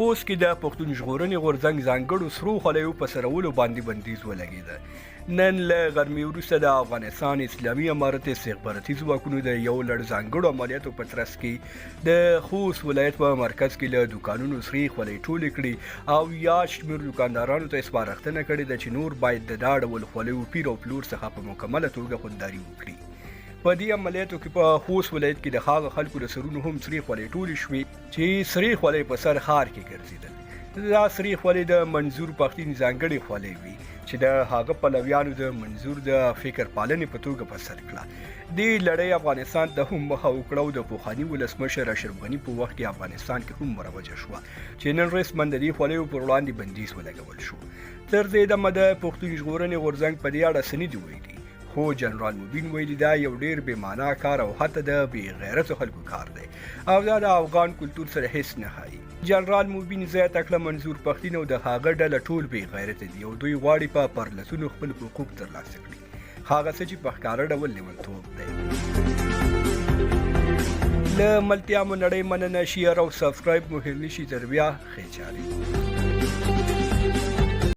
خوست کې د پښتون ژغورنې غورځنګ ځانګړو سرو خلیو په سرولو باندې بندیز ولګېده. نن له غرمې وروسته د افغانستان اسلامي امارت استخباراتي ځواکونو د یو لړ ځانګړو عملیاتو په ترڅ کې د خوست ولایت په مرکز کې له دوکانونو سرې خولۍ ټولې کړې او یاد شمېر دوکاندارانو ته سپارښتنه کړې ده چې نور باید د دا ډول خولیو پیر او پلور څخه په مکمله توګه خودداري وکړي. په دې عملیاتو کې په خوست ولایت کې د هغه خلکو له سرونو هم سرې خولۍ ټولې شوې چې سرې خولۍ په سر ښار کې ګرځېدل. دا سرې خولۍ د منظور پښتین ځانګړې خولۍ وي چې د هغه پلویانو د منظور د فکر پالنې په توګه په سر کړه. دې لړۍ افغانستان ته هم مخه وکړه او د پخواني ولسمشر اشرف غني په وخت کې افغانستان کې هم مروجه شوه چې نن رسما د دې خولیو پر وړاندې بندیز ولګول شو. تر دې دمه د پښتون ژغورنې غورځنګ په دې اړه څه نه دي ویلي، خو جنرال مبین ویلي دا یو ډیر بې معنا کار او حتی د بې غیرتو خلکو کار دی او دا د افغان کلتور سره هیڅ نه ښایي. جنرال مبین زیاته کړه، منظور پښتین او د هغه ډله ټول بې غیرته دي او دوی غواړي په پرلتونو خپل حقوق ترلاسه کړي، هغه څه چې په ښکاره ډول لیونتوب دی. له ملتیا مو نړۍ مننه، شیر او سبسکرایب مو هیر نشي. تر بیا، ښې چارې.